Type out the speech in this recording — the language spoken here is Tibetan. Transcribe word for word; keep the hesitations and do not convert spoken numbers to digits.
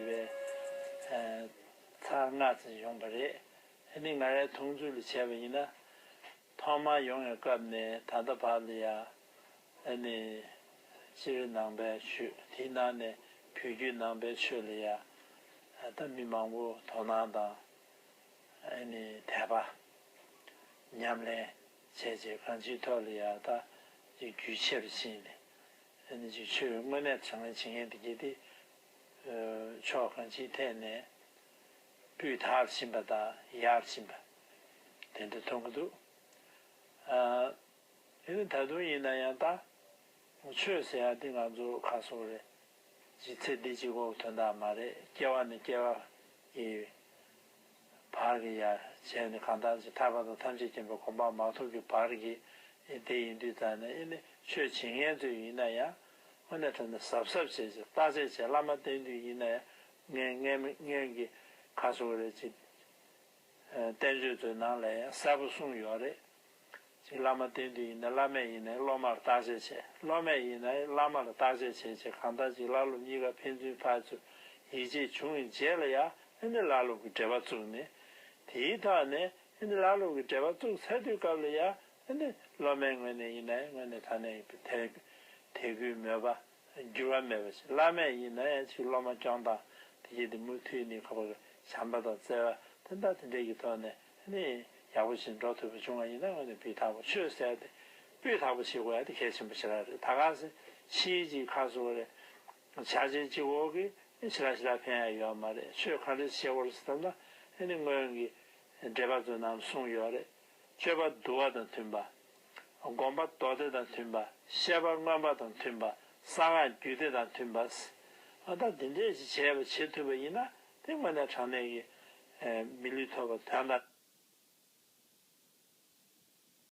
བའི་ཚར་ལྔ་ཙམ་ཡོང་པ་རེད། ཨ་ནི་ང་རའི་མཐོང་ཚུལ་ལ་བྱས་པ་ཡིན་ན། ཐོག་མར་ཡོང་བའི་སྐབས་ནས་ད་ལྟ་བར་ལ་ཡ། ཨ་ནི་སྤྱིར་ནང་པའི་ཆོས་དེའི་ནང་ནས་བོད་བརྒྱུད་ནང་པའི་ཆོས་ལ་ཡ། ད་མི་མང་པོ་དོ་སྣང་དང་། ཨ་ནི་དད་པ་ཉམས་ལེན་བྱས་རྗེས་གང་ཅིའི་ཐོག་ལ་ཡ་ད་ཅིག་རྒྱུས་ཆེ་རུ་ཕྱིན་ནས། ཨ་ནི་ཅིག་ཆོས་དངོས་གནས་དྲང་ལེན་བྱེད་མཁན་དེ་གྱད་དེ། ཕྱོགས་གང་ཅིའི་ཐད་ནས་སྤུས་དག་ཕྱིན་པ་དང་ཡར་ཕྱིན་པ་དེ་འདྲ་མཐོང་གི་འདུག་ཨ་ཨ་ནི་ད་དུང་ཡིན་ན་ཡང་ད་ཆོས་ཟེར་ཡ་འདི་ང་ཚོ་ག་སོག་རེད། ཅིག་ཚེ་འདི་གཅིག་པོ་དོན་དག་མ་རེད། སྐྱེ་བ་ནས་སྐྱེ་བ་ཡི་བར་གྱི་ཡ་བྱས་ནས་གང་ལྟར་ཅིག་ཐར་པ་དང་ཐམས་ཅད་མཁྱེན་པའི་གོ་འཕང་མ་ཐོབ་ཀྱི་བར་གྱི་དེ་ཡིན་དུས་ཙང་ནས། ཨ་ནི་ཆོས་བྱེད་མཁན་ཚོ་ཡིན་ན་ཡང་དངོས་གནས་དྲང་གནས་གཟབ་གཟབ་བྱས་ཅིག་བརྟག་དཔྱད་བྱས། བླ་མ་བསྟེན་དུས་ཡིན་ན་ཡང་སྔོན་སྔོན་སྔོན་གྱི་ག་སོག་རེད། ཅིག་བསྟན་བཅོས་ཚོའི་ནང་ལ་ཡང་གསལ་པོ་གསུངས་ཡོད་རེད། ཅིག་བླ་མ་བསྟེན་དུས་ཡིན་ན་བླ་མས་ཡིན་ན་སློབ་མར་བརྟག་དཔྱད་བྱས། སློབ་མས་ཡིན་ན་བླ་མར་བརྟག་དཔྱད་བྱས་བྱས། གང་ལྟར་ཅིག་བླ་སློབ་གཉིས་ཀ་ཕན་ཚུན་ཕར་ཚུར་ཡིད་ཆེས་བྱུང་བའི་རྗེས་ལ་ཡ། ཨ་ནི་བླ་སློབ་ཀྱི་འབྲེལ་བ་བཙུགས་ནས། དེའི་ཐོག་ནས་ཨ་ནི་བླ་སློབ་ཀྱི་འབྲེལ་བ་བཙུགས་ཚར་དུས་སྐབས་ལ་ཡ། ཨ་ནི་སློབ་མའི་ངོས་ནས་ཡིན་ན་ཡང་དངོས་གནས་དྲང་གནས་དད་དད་གུས་མོས་པ་འགྱུར་བ་མེད་པ་ཞིག་བླ་མས་ཡིན་ན་ཡང་ཅིག་སློབ་མ་སྐྱོང་སྟངས་དེ་གྱད་དེ་མུ་མཐུད་ནས་ཁ་བ་བྱམས་པ་དང་བརྩེ་བ་དེ་འདྲ་དེ་འདྲའི་གི་ཐོག་ནས་ནི་ཡག་པོ་ཞིག་འགྲོ་ཐུབ་པ་བྱུང་བ་ཡིན་ན། དངོས་གནས་སྤུས་དག་པོ། ཆོས་ཟེར་ཡ་དེ་སྤུས་དག་པོ་བྱེད་དགོས་ཡ་དེ་གལ་ཆེན་པོ་ཞེ་དྲག་རེད། ད་ག་ཟེ་ཕྱིའི་ཅིག་ག་སོག་རེད། ཆ་རྐྱེན་གཅིག་པོ་གིས་ནི་ཞེ་དྲག་ཞེ་དྲག་ཕན་ཡ་ཡོད་མ་རེད། ཆོས་ག་འདྲ་བྱེད་དགོས་རེད་ཟེར་ན། ཨ་ནི་སྔོན་གྱི་འགྲེལ་པ་ཚོའི་ནང་གསུངས་ཡོད་རེད། སྤྱོད་པ་འདུལ་བ་དང་མཐུན་པ། སྒོམ་པ་མདོ་སྡེ་དང་མཐུན་པ། བཤད་པ་མངོན་པ་དང་མཐུན་པ། གསང་སྔགས་རྒྱུད་སྡེ་དང་མཐུན་པ། ཨ་ད་འདི་འདྲས་ཞིག་བྱས་པ་བྱེད་ཐུབ་པ་ཡིན་ན། དེ་དངོས་གནས་དྲང་གནས་ཀྱི་མི་ལུས་ཐོབ་པ་དོན་དང་